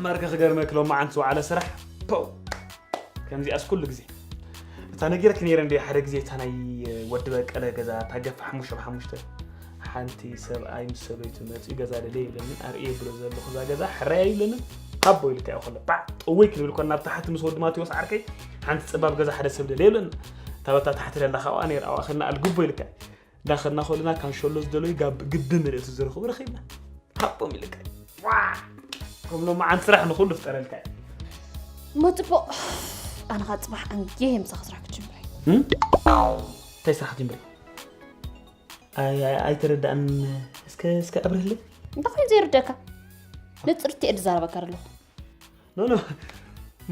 ማርከ ክገርመክ ሎማዓንቲ ዝወዓለ ስራሕ ፖው ከምዚኣስ ኩሉ ግዜ እታ ነጊረክ ነይረ እንደ ሓደ ግዜ እታ ናይ ወዲ በቀለ ገዛ እታ ገፋ ሓሙሽተ ብሓሙሽተ ሓንቲ ሰብኣይ ምስ ሰበይቱ መፅኡ ገዛ ደለ ይብለኒ ኣርእየ ብሎ ዘለኹ እዛ ገዛ ሕራይ ኣይብለንን ሃቦ ኢልካ እዩ ከሎ ባዕ ጥውይ ክንብል ኮና ኣብ ታሕቲ ምስ ወዲ ማቴዎስ ዓርከይ ሓንቲ ፀባብ ገዛ ሓደ ሰብ ደለ ይብለኒ እታ በታ ታሕቲ ደላ ካብኣ ነይር ኣብኣ ከና ኣልግቦ ኢልካ እንዳኸድና ከሉና ካንሸሎ ዝደለዩ ጋብ ግቢ ምልእቲ ዝረኽቡ ረኺብና ሃቦም ኢልካ ዋ ከም ሎማዓንቲ ስራሕ ንኹሉ ፍጠረልካ እዩ ሞትቦ ኣነ ኻ ፅባሕ ኣንጌ ምሳኻ ስራሕ ክጅምር እዩ እንታይ ስራሕ ክትጅምሪ ኣይ- ኣይ- ኣይተረዳእን እስከ እስከ ኣብርህለይ እንታይ ኮይኑ ዘይርደካ ንፅርቲ እየ ዝዛረበካ ኣለኹ ኖ ኖ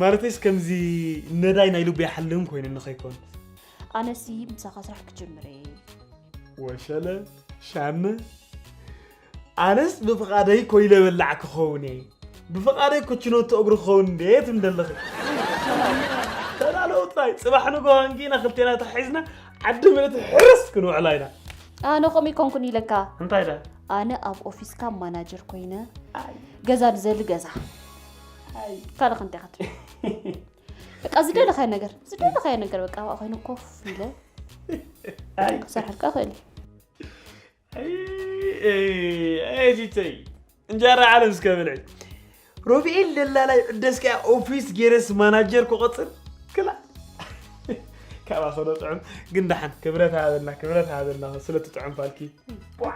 ማለተይስ ከምዚ ነዳይ ናይ ልቡ ይሓልም ኮይኑ ንኸይኮን ኣነሲ ምሳኻ ስራሕ ክጅምር እየ ወሸለ ሻመ ኣነስ ብፍቓደይ ኮይለ በላዕ ክኸውን እየ ብፍቓደይ ኮችኖቶ እግሪ ክኸውን እንደ ትም ደለኺ ተላለዉ ጥራይ ፅባሕ ንጎ ኣንጊና ክልቴና ተሒዝና ዓዲ ምልእቲ ሕርስ ክንውዕላ ኢና ኣነ ከምኡ ይኮንኩን ኢለካ እንታይ ዳ ኣነ ኣብ ኦፊስካ ማናጀር ኮይነ ገዛ ንዘሊ ገዛ ካልእ ከንታይ ክትብል በቃ ዝደለኻዮ ነገር ዝደለኻዮ ነገር በቃ ኣብኣ ኮይኑ ኮፍ ኢለ ክሰርሐልካ ክእል እዩ ዚተይ እንጀራ ዓለም እስከ ብልዒ ሮብኤል ደላላይ ዕደስካ ኦፊስ ጌረስ ማናጀር ክቆፅር ክላ ካብኣ ከዶ ጥዑም ግን ደሓን ክብረት ሃበልና ክብረት ሃበልና ስለቲ ጥዑም ፋልኪ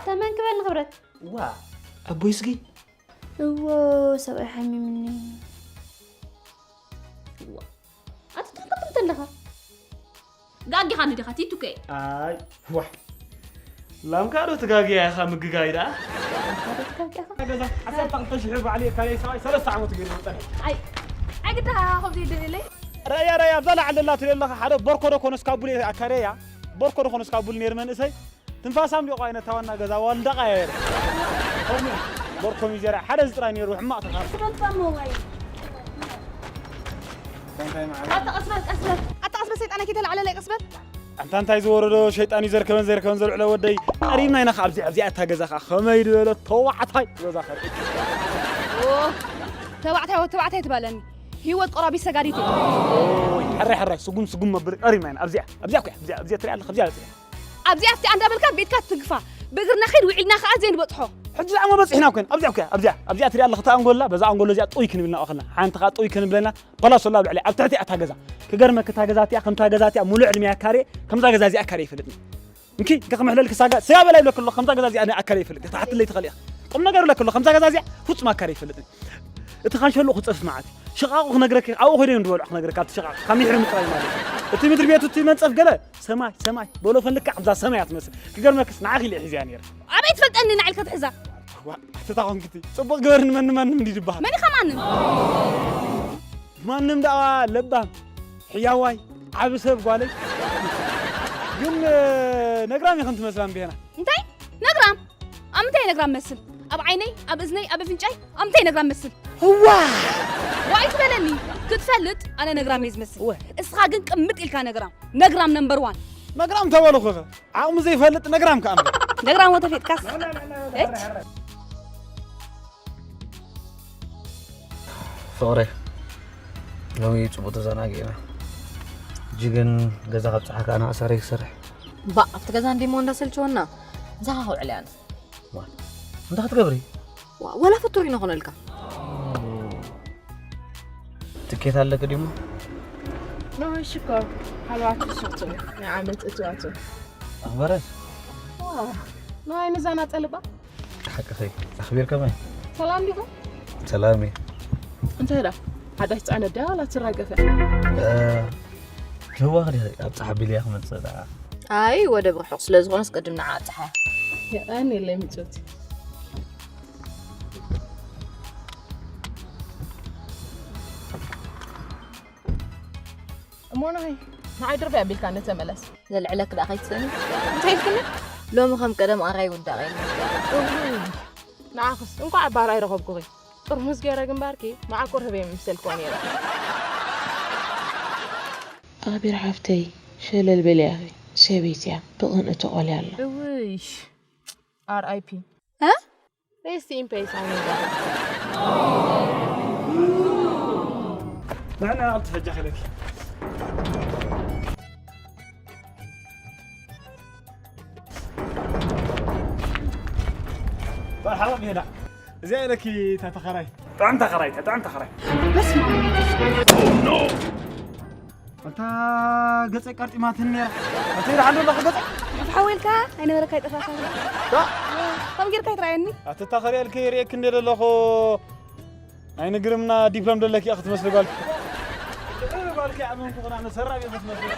ተመን ክበል ንክብረት ዋ ኣቦይ ስጊ እዎ ሰብኣይ ሓሚምኒ ኣቲ ትኽክል እንተለኻ ጋጊኻ ንዲኻ ቲቱከ ኣይ ዋሕ ላምካ ዶ ትጋግያ ኢኻ ምግጋይ ደኣ ገዛ ዓሰርተ ክልተ ሽሕ ባዕሊ የካለይ ሰብኣይ ሰለስተ ዓመት ገይሩ ዝፀንሕ ኣይ ኣይግዳ ከምዚ ይደልለይ ረያ ረያ ኣብዛ ላዕሊ ደላ ትሪኦ ኣለኻ ሓደ ቦርኮ ዶ ኮነስ ካብ ቡል ኣካረያ ቦርኮ ዶ ኮነስ ካብ ቡል ነይር መንእሰይ ትንፋሳም ዲቆ ኣይነታ ዋና ገዛ ዋልዳቃ እያ ቦርኮ ሚጀራ ሓደ ዝጥራይ ነይሩ ሕማቕ ተኻር ኣታ ቀስበል ቀስበል ኣታ ቀስበል ሰይጣን ኣኪተ ላዕለላይ ቀስበል ኣንታ እንታይ ዝወረዶ ሸይጣን እዩ ዘርከበን ዘይርከበን ዘልዕሎ ወደይ ቀሪብና ኢና ከ ኣብዚኣ ኣብዚኣ እታ ገዛ ከ ከመይ ዝበለ ተባዕታይ ገዛ ከርኢ ተባዕታይ ወ ተባዕታይ ትባለኒ ህይወት ቆራቢ ሰጋዲት ሕራይ ሕራይ ስጉም ስጉም መብር ቀሪብና ኢና ኣብዚኣ ኣብዚኣ እኮ ኣብዚኣ ኣብዚኣ ትሪኣ ኣለኻ ኣብዚኣ ኣብዚኣ ኣብዚኣ ኣብቲ ኣንዳበልካ ቤትካ ትግፋ ብእግርና ኸይድ ውዒልና ከዓ ዘይንበፅሖ ሕጂ ዛዕማ በፂሕና እኮ ኢና ኣብዚኣ እኮ ኣብዚኣ ኣብዚኣ ትሪኣ ኣለኻ እታ ኣንጎላ በዛ ኣንጎሎ እዚኣ ጥይ ክንብልና እኽልና ሓንቲ ከዓ ጥይ ክንብለና ፓላሶላ ኣብ ልዕሊ ኣብ ትሕቲ እታ ገዛ ክገርመክ እታ ገዛ እቲኣ ከምታ ገዛ እቲኣ ሙሉእ ዕድመያ ካሬ ከምዛ ገዛ እዚኣ ካሬ ይፈልጥኒ እንኪ እንከ ክምሕለል ክሳጋ ስጋ በላይ ብለክ ኣሎ ከምዛ ገዛ እዚኣ ኣካሬ ይፈልጥ ተሓትለይ ትኸል ኢኻ ቁም ነገር ብለክ ኣሎ ከምዛ ገዛ እዚኣ ፍጹም ኣካሬ ይፈልጥኒ እቲ ካንሸሎ ክፀፍ መዓት ሽቓቑ ክነግረክ ኣብኡ ኮይደ እዮም ዝበልዑ ክነግረካ ኣብቲ ሽቓቕ ካብ ሚሕሪ ምጥራይ ማለት እዩ እቲ ምድሪ ቤቱ እቲ መንፀፍ ገለ ሰማይ ሰማይ በሎ ፈልካ ኣብዛ ሰማይ እያ ትመስል ክገርመክስ ንዓኺ ኢለ ሒዝያ ነይረ ኣበይ ትፈልጠኒ ንዓል ክትሕዛ ኣትታ ኮንክቲ ፅቡቕ ግበር ንመን ንማንም እንዲ ዝበሃል መን ኢኻ ማንም ማንም ደኣ ለባም ሕያዋይ ዓብ ሰብ ጓለይ ግን ነግራም ኢኽን ትመስላ እምቤና እንታይ ነግራም ኣብ ምንታይ ነግራም መስል ኣብ ዓይነይ ኣብ እዝነይ ኣብ ኣፍንጫይ ኣብ ምንታይ ነግራም መስል እዋ ዋይ ትበለኒ ክትፈልጥ ኣነ ነግራም እየ ዝመስል እስኻ ግን ቅምጥ ኢልካ ነግራም ነግራም ነምበር ዋን ነግራም ተበልኹኸ ዓቕሚ ዘይፈልጥ ነግራም ከኣ እምበር ነግራሞ ተፌጥካስ እች ፍቕረይ ሎሚ ፅቡቅ ተዘናጊዕና ሕጂ ግን ገዛ ካብ ፀሓካ ኣነ ኣሳረይ ክሰርሕ ባእ ኣብቲ ገዛ እንዲሞ እንዳሰልቸወና ምሳኻ ክውዕል እየ ኣነ እንታይ ክትገብሪ ዋላ ፍቱር ይነኾነልካ ትኬት ኣለኪ ድዩሞ ንዑ ሽኮር ሃልዋት ክሽጡ ናይ ዓመት እትዋቱ ኣኽበረት ንዋይ ንዛና ጠልባ ሓቅኺ ኣኽቢር ከመይ ሰላም ዲኹም ሰላም እዩ እንታይ ዳ ሓዳሽ ፃዕነት ድያ ዋላ ትራገፈ ትህዋኽ ዲኺ ኣብ ፀሓ ቢልያ ክመፅእ ደኣ ኣይ ወደብ ርሑቕ ስለ ዝኾነስ ቅድም ንዓ ኣብፅሓ የቐን የለይ ምፅቲ እሞ ንኸይ ንዓይ ድርቢ ኣቢልካ ነተመለስ ዘልዕለክ ደኣ ከይትስእኒ እንታይ ኢልክኒ ሎሚ ከም ቀደም ኣራይ ውዳቕ የለ ንዓኽስ እንኳዕ ኣባራይ ረኸብኩኺ ጥርሙዝ ገይረ ግንባርኪ መዓኮር ህበይ ምምሰልክዎ ነይረ ኣቢር ሓፍተይ ሸለል በሊ ኣኺ ሰበይቲ እያ ብቕንኢ ተቖልያ ኣላ እውይ R I P Rest in peace ኣነ ንዕና ኣብቲ ሕጂ ክለኪ። መርሓባ ብሄዳ። እዚኣ ኢለኪ እታ ተኸራይ። ጥዕም ተኸራይ፣ ጥዕም ተኸራይ። በስመ ኣብ። ኣንታ ገጸይ ቀርጢማትኒ ነይራ። ኣንተ ይርሓሉ ኣለኹ ገጸይ። ሓወልካ ኣይነበረካ ይጠፋካ። ዳ? ከም ጌርካ ይትራየኒ። ኣቲ እታ ኸሪኣልኪ ርእየኪ እንደ ዘለኹ ናይ ንግርምና ዲፕሎም ደለኪ እያ ክትመስሊ ጓልኪ። ጓልኪ ኣመንኩ ኹና ኣነ ሰራቂ ክትመስሊ።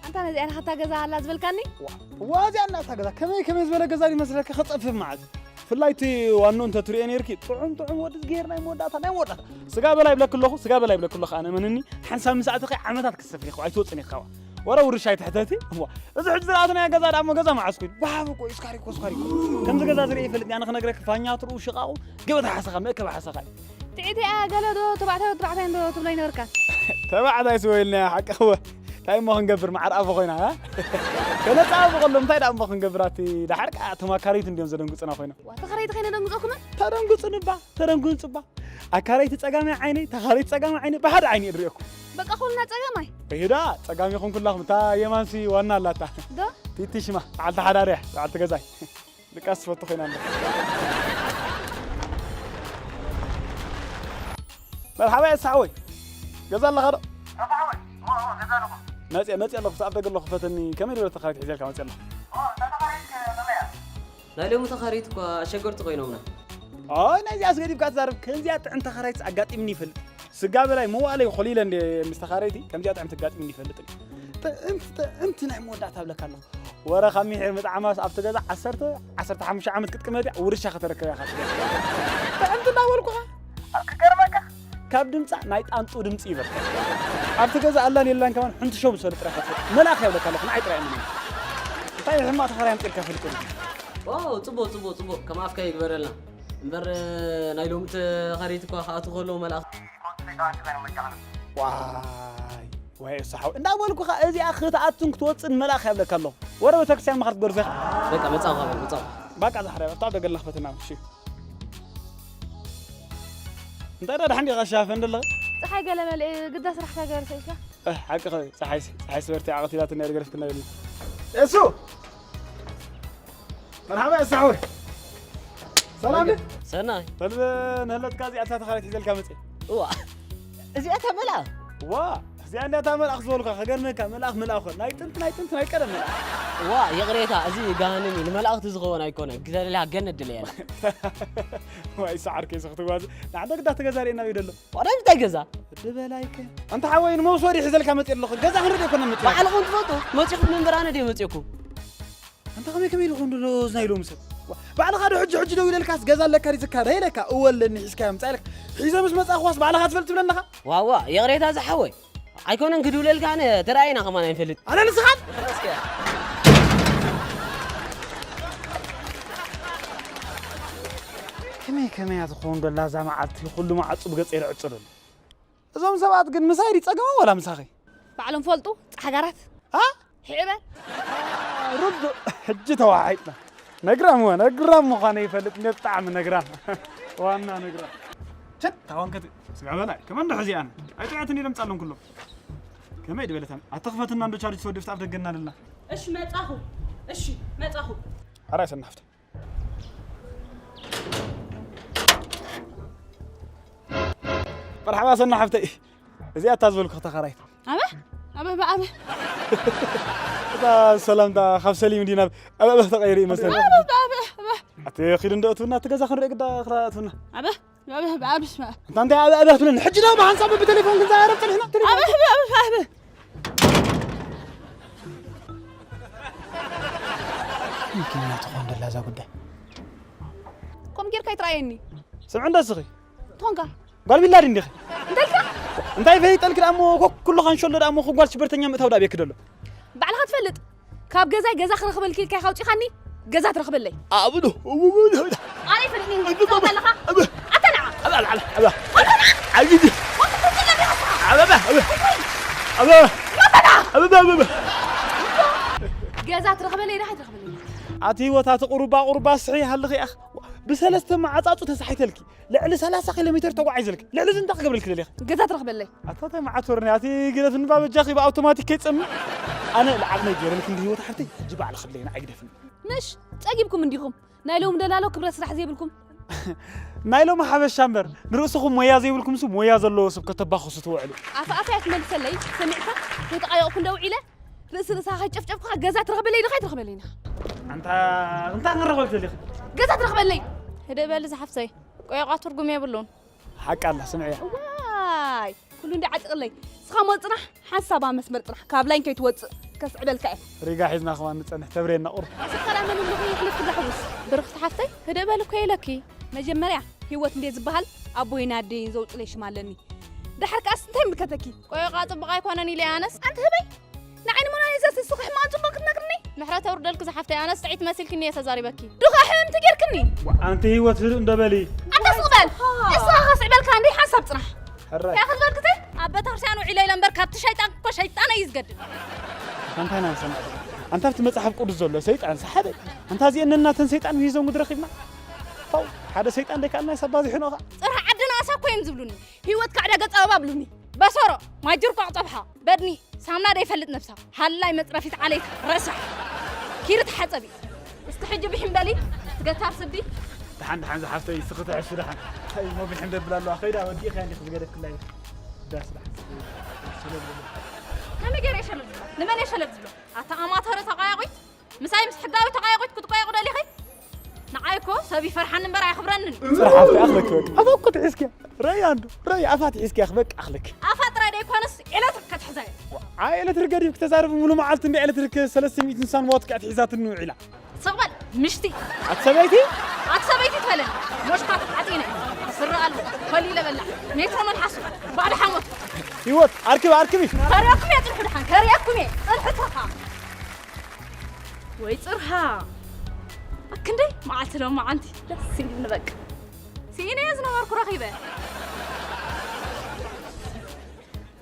ኣንታ ነዚኣ ኢኻ እታ ገዛ ኣላ ዝበልካኒ? ዋ፣ እዚኣ እና እታ ገዛ ከመይ ከመይ ዝበለ ገዛ ይመስለካ ከጸፍፍ መዓት። ፍላይ እቲ ዋንኡ እንተ ትሪኦ ነይርኪ፣ ጥዑም ጥዑም ወዲ ዝገይር ናይ መወዳእታ፣ ናይ መወዳእታ። ስጋ በላ ይብለኪ ኣለኹ፣ ስጋ በላ ይብለኪ ኣለኹ። ኣነ እመንኒ፣ ሓንሳብ ምስ ኣተኺ ዓመታት ክትሰፍሪ ኢኺ፣ ኣይትወጽን ኢኺ ካብኣ። ወረ ውርሻ ኣይትሕተቲ። እዋ፣ እዚ ሕጂ ዝረኣትናዮ ገዛ ደኣ እሞ ገዛ መዓስ ኮይኑ? ወሃቢ እኮ እዩ፣ ስካሪ እኮ፣ ስካሪ እኮ። ከምዚ ገዛ ዝርኢ ይፈልጥ፣ ኣነ ክነግረኪ ፋኛትርኡ፣ ሽቓቑ፣ ገበታ ሓሰኻ፣ መእከቢ ሓሰኻ እዩ። ጥዒት እያ፣ ገለ ዶ ተባዕታይ ወዲ ተባዕታይ እንዶ ትብሎ ይነበርካ? ተባዕታይ ስወይልና ሓቂ እወ። እንታይ እሞ ክንገብር፣ መዓር ኣፎ ኮይና፣ እ? ከነጻብቐሎም፣ እንታይ ደኣ እሞ ክንገብር፣ ኣቲ ደሓር ከኣ እቶም ኣካረይቲ እንድዮም ዘደንግጹና ኮይኖም። ዋ፣ ተኸረይቲ ከይነደንግጾኩም? ተደንግጹንባ፣ ተደንግጹባ። ኣካረይቲ ጸጋማይ ዓይነይ፣ ተኻረይቲ ጸጋማይ ዓይነይ፣ ብሓደ ዓይኒ እድሪኦኩም። በቃ ኩልና ጸጋማይ? ይዳ፣ ጸጋም ይኹን ኩላኹም፣ እታ የማንሲ ዋና ኣላታ። ዶ? ቲቲ ሽማ፣ በዓልቲ ሓዳር እያ፣ በዓልቲ ገዛይ። ድቃስ ትፈቱ ኮይና ኣላ። መርሓባ የሳሕወይ። ገዛ ኣለኻ ዶ? መጽየ፣ መጽየ ኣለኹ፣ ኣብ ደገ ኣለኹ፣ ፈተኒ። ከመይ ዝበለ ተኻሪት ሒዘልካ መጽየ ኣለኹ? ናይ ሎሚ ተኻሪት እኳ ኣሸገርቲ ኮይኖምና። ኣይ፣ ናይዚኣስ ገዲፍካ ትዛረብ። ከምዚኣ ጥዕም ተኻራይትስ ኣጋጢምኒ ይፈልጥ። ስጋ በላይ መዋእለይ ኾሊለ እንደ ምስ ተኻረይቲ ከምዚኣ ጥዕምቲ ኣጋጢምኒ ይፈልጥን። ጥዕምቲ፣ ጥዕምቲ ናይ መወዳእታ እብለካ ኣለኹ። ወረ ካብ ሚሒር ምጥዓማስ ኣብቲ ገዛ ዓሰርተ፣ ዓሰርተ ሓሙሽተ ዓመት ክትቅመጥ እያ፣ ውርሻ ከተረክብ እያ ካብቲ ገዛ። ጥዕምቲ እናበልኩኻ። ኣብ ክገርመካ። ካብ ድምጻ ናይ ጣንጡ ድምጺ ይበልጽ። ኣብቲ ገዛ ኣላን የላን ከማን ሕንቲ ሸው ምስ በለ ጥራይ ከፍልጥ። መልኣኽ እያ እብለካ ኣለኹ፣ ንዓይ ጥራይ እመነኒ። እንታይ ሕማቕ ተኸራይ ኣምጺእልካ ፈልጥኒ? ዋው፣ ጽቡቕ፣ ጽቡቕ፣ ጽቡቕ። ከም ኣፍካ ይግበረልና። እምበር፣ ናይ ሎሚ ተኸሪት እኳ ክኣቱ ከሎ መልኣኽ። ዋይ፣ ዋይ፣ እሱ ሓው። እንዳበልኩኻ፣ እዚኣ ክትኣቱን ክትወጽእን መልኣኽ እያ እብለካ ኣለኹ። ወረ ቤተክርስትያን ምኻድ ክትገርዞ ኢኻ። በቃ፣ መጻኹ፣ መጻኹ። በቃ፣ ዛሕራይ፣ ኣብታ ደገልና ክፈትና፣ እሺ። እንታይ ደኣ ደሓን ዲኻ ሻፈ እንደለኻ? ጸሓይ ገለ መልእ፣ ግዳ ስራሕካ ገርሰ ኢልካ። እህ፣ ሓቅኺ፣ ጸሓይሲ፣ ጸሓይሲ በርቲ ዓቐት ኢላትኒ፣ እያ ገረፍክና ኢልና። እሱ! መርሓባ፣ እሱ ሓወይ። ሰላም ዲ? ሰናይ። በል፣ ንህለትካ እዚኣ እታ ተኻሪት ሒዘልካ መጽእ። እዋ። እዚኣ እታ መልኣኽ? ዋ፣ እዚኣ እንድያ እታ መልኣኽ ዝበልኳ፣ ከገርመካ፣ መልኣኽ፣ መልኣኽ፣ ናይ ጥንቲ፣ ናይ ጥንቲ፣ ናይ ቀደም መልኣኽ። ዋ፣ ይቕሬታ፣ እዚ ጋህንም እዩ፣ ንመላእኽቲ ዝኸውን ኣይኮነን። ክደልያ ገነት ድለየላ። ዋይ፣ ሰዓር ከይሱ ክትጓዝ፣ ንዓንተ ግዳ ተገዛርየና እዩ ደሎ። ዋላ እንታይ ገዛ? ድበላይከ። ኣንታ ሓወይ ንመውሰዲ ሒዘልካ መጽእ ኣለኹ። ገዛ ክንርኢ ኣይኮነን መጽእ። ባዕልኹም ትፈልጡ። መጺኹም እምበር ኣነ ድየ መጽእኩም? ኣንታ ከመይ ከመይ ኢልኩም ዶ እዝና ኢሎም ሰብ? ዋ፣ ባዕልኻ ዶ ሕጂ ሕጂ ደው ኢለልካስ ገዛ ኣለካ ዲዝካ? ደ ኢለካ? እወ ኣለኒ ሒዝካዮ ምጻእ ኢለካ። ሒዘ ምስ መጻእኳስ ባዕልኻ ትፈልጥ ትብለኒ ኣለኻ? ዋዋ፣ ይቕሬታ ዝሓወይ። ኣይኮነን ክድውለልካ ኣነ ተራእየና ከማን ኣይንፈልጥ። ኣነ ንስኻን? እስከ። ከመይ ከመይ እያ ትኸውን ደላ እዛ መዓልቲ? ኩሉ መዓጹ ብገጸይ ይዕጹ ደሎ። እዞም ሰባት ግን ምሳይ ድዩ ጸገሞም ወላ ምሳኺ? ባዕሎም ፈልጡ፣ ጻሕጋራት። አ? ሒዕበ። ርዱእ፣ ሕጂ ተወሓሒጥና። ነግራም እወ፣ ነግራም ምዃነ ይፈልጥ፣ እንደ ብጣዕሚ ነግራም። ዋና ነግራም። ቸት፣ ታወንከት፣ ስጋ በላይ፣ ከመን ዶ ሕዚኣን? ኣይጥዕትን ኢሎም ጻሎም ኩሎም። ከመይ ድበለታን? ኣተኽፈትና እንዶ ቻርጅ ተወዲፍታ ኣብ ደገና ኣለና። እሺ፣ መጻኹ። እሺ፣ መጻኹ። ኣራይ ሰናፍተ። መርሓባ ሰና ሓፍተይ። እዚኣ እታ ዝበልኩ ተኻራይት። ኣበ? ኣበ፣ ኣበ፣ ኣበ። እታ ሰላምታ ካብ ሰሊም እንዲ ናብ ኣበ፣ ኣበ ተቐይሩ ይመስለኒ። ኣበ፣ ኣበ፣ ኣበ። ኣቲ ኺዱ እንዶ እትውና፣ እቲ ገዛ ክንርኢ ግዳ ክራ እትውና። ኣበ፣ ኣበ፣ ኣበ፣ ኣበ፣ ስማ። እንታ እንታይ ኣበ፣ ኣበ ትብለኒ? ሕጂ ዶ ብሓንሳብ ብቴሌፎን ክንዛረብ ጸኒሕና? ቴሌፎን። ኣበ፣ ኣበ፣ ኣበ፣ ኣበ። ምክንያቱ ኾን ደላ እዛ ጉዳይ። ኮም ጌርካ ይትረኣየኒ። ስምዒ እንዶ እስኺ። ትኾንካ? ጓል ቢላዲ እንዲኺ። እንተልካ? እንታይ ፈይጠልኪ ደኣ እሞ፣ ኮ-፣ ኩሉ ኻንሸሎ ደኣ እሞ፣ ጓል ሽበርተኛ ምእታው ደኣ ቤኪ ደሎ። ባዕልኻ ትፈልጥ። ካብ ገዛይ ገዛ ክረኽበልኪ ኢልካ ኢኻ ኣውጺኻኒ፣ ገዛ ትረኽበለይ። ኣቡዶ፣ ኣቡዶ። ኣነ ይፈልጥኒ፣ ትጻወት ኣለኻ? ኣበ። ኣታ ንዓ። ኣበ፣ ኣበ፣ ኣበ፣ ኣበ። ኣታ ንዓ። ኣይ፣ ግዲ። ወንድ ትፈልጥ ኣለኻ? ኣበ፣ ኣበ፣ ኣበ። ኣበ። ኣታ ንዓ። ኣበ፣ ኣበ፣ ኣበ። ገዛ ትረኽበለይ ዶ ኣይትረኽበለይ? ኣቲ ህይወት፣ ኣቲ ቁሩባ፣ ቁሩባ ስሒ ሃልኺ ኣኽ። ብሰለስተ መዓጻጹ ተሳሒተልኪ፣ ልዕሊ ሰላሳ ኪሎ ሜትር ተጓዒዘልኪ፣ ልዕሊ እዚ እንታይ ክገብረልኪ ደሊኺ? ገዛ ትረኽበለይ። ኣታ እንታይ መዓት ወርኒ፣ ኣቲ ግደፍኒ ባበጃኺ ብኣውቶማቲክ ከይጸምእ። ኣነ ልዓቕመይ ገይረልኪ እንዲ ህይወት ሓፍተይ፣ ሕጂ ባዕልኺ ብለይ ንዓይ ግደፍኒ። ምሽ ጸጊብኩም እንዲኹም። ናይ ሎሚ ደላሎ ክብረት ስራሕ ዘይብልኩም። ናይ ሎሚ ሓበሻ እምበር፣ ንርእስኹም ሞያ ዘይብልኩምስ ሞያ ዘለዎ ሰብ ከተባኽሱ ትውዕሉ። ኣፍ ኣፍ እያ ትመልሰለይ፣ ሰሚዕካ? ከይተቓየቕኩ እንደ ውዒለ፣ ርእሲ ርእስኻ ከይጨፍጨፍኩኻ ገዛ ትረኽበለይ ዶ ከይትረኽበለይ ኢኻ? ኣንታ፣ እንታይ ክንረኽበልኪ ደሊኺ? ገዛ ትረኽበለይ። ህደእ በሊ ዝሓፍተይ፣ ቆይቋ ትርጉም የብሉን። ሓቃ ኣላ፣ ስምዕያ። ዋይ፣ ኩሉ እንዲ ዓጢቕለይ። ንስኻ ሞ ጽናሕ፣ ሓንሳብ ኣብ መስመር ጽናሕ። ካብ ላይን ከይትወጽእ ከስዕበልካ እየ። ሪጋ ሒዝና ከማን ንጸንሕ፣ ተብሬና ቁሩብ። ስከላ መን እምልኹ ይሕልፍ ክዳሕውስ። ብርኽቲ ሓፍተይ፣ ህደእ በሊ እኮ ኢለኪ። መጀመርያ፣ ህይወት እንዴ ዝበሃል ኣቦይን ኣደይን ዘውጽለይ ሽም ኣለኒ። ደሓር ከኣስ እንታይ ይምልከተኪ? ቆይቋ ጽቡቕ ኣይኮነን ኢለ ኣነስ። ኣንቲ ህበይ፣ ንዓይኒ ሞናሊዛ ስስኺ ሕማቕ ጽቡቕ ክትነግርኒ? ምሕረት የውርደልኪ ዝሓፍተይ፣ ኣነስ ጥዒት መሲልክኒ እየ ተዛሪበኪ። ዱኻ ሕምምቲ ጌርክኒ። ኣንቲ ህይወት ህድእ እንዶ በሊ። ኣታ ስቕ በል። ንስኻ ከስዕበልካ እንዲ ሓንሳብ ጽናሕ። ሕራይ። እንታይ ክትበልክቲ? ኣብ ቤተክርስትያን ውዒለ ኢለ እምበር ካብቲ ሸይጣን እኮ ሸይጣን እዩ ዝገድል። ኣንታ ኢና ንሰምዕ። ኣንታ ኣብቲ መጽሓፍ ቅዱስ ዘሎ ሰይጣን ሰሓደ። ኣንታ እዚአን ነናተን ሰይጣን ምሂዞም ምድሪ ረኺብና። ፋው፣ ሓደ ሰይጣን ደይከኣልና ሰብ ባዚሑ ነው ኸዓ። ጽርሒ ዓድና ኣሳ እኮ እዮም ዝብሉኒ። ህይወትካ ዕዳጋ ጸበባ ብሉኒ። በሰሮ፣ ማጅር ቋቕ ጸብሓ፣ በድኒ፣ ሳምና ደይፈልጥ ነብሳ፣ ሃላይ መጽረፊት ዓሌት ረሳሕ። ኪሪ ተሓጸቢ። እስኪ ሕጂ ብሒም በሊ፣ ትገታር ስዲ። ደሓን፣ ደሓን ዝሓፍተይ፣ እስኺ ትሕሹ ደሓን። እንታይ እሞ ብሒም ደብላ ኣለዋ፣ ከይዳ ወዲእኻ እንዲኺ ዝገደፍክላ እዩ። ዳስ ደሓን። ሸለል በሊ። ከመይ ገይረ እየ ሸለል ዝብሎ? ንመን እየ ሸለል ዝብሎ? ኣታ ኣማተረ ተቓያቒት። ምሳይ ምስ ሕጋዊ ተቓያቒት ክትቆየቑ ደሊኺ? ንዓይ እኮ ሰብ ይፈርሓኒ እምበር ኣየኽብረንን። ጽርሓ ኣፍኪ ኣኽለኪ በቃ። ኣፋ እኮ ትሒዝኪያ። ረይ ኣንዱ፣ ረይ ኣፋ ትሒዝኪያ በቃ ኣኽለኪ። ኣፋ ጥራይ ደይኮነስ ኤሌክትሪክ ከትሕዛ እያ። ኣይ ኤሌክትሪክ ገዲፍኪ ተዛረቢ፣ ሙሉ መዓልቲ እንደ ኤሌክትሪክ ሰለስተ ሚእቲ ንሳን ዋት ከኣ ትሒዛትኒ ውዒላ። ስቕ በል ምሽቲ። ኣቲ ሰበይቲ? ኣቲ ሰበይቲ ትበለኒ። ሞሽካ ተዓጢነ። ስረ ኣልቦ፣ ኮሊለ በላዕ። ሜትሮ መልሓሱ፣ ባዕዲ ሓሞት። ህይወት፣ ኣርክቢ፣ ኣርክቢ። ከርያኩም እየ ጽንሑ ድሓን፣ ከርያኩም እየ። ጽንሑ ተኻ። ወይ ጽርሃ። ኣክንደይ መዓልቲ ሎማዓንቲ ደስ ኢሉኒ በቃ። ስኢነ እየ ዝነበርኩ ረኺበ።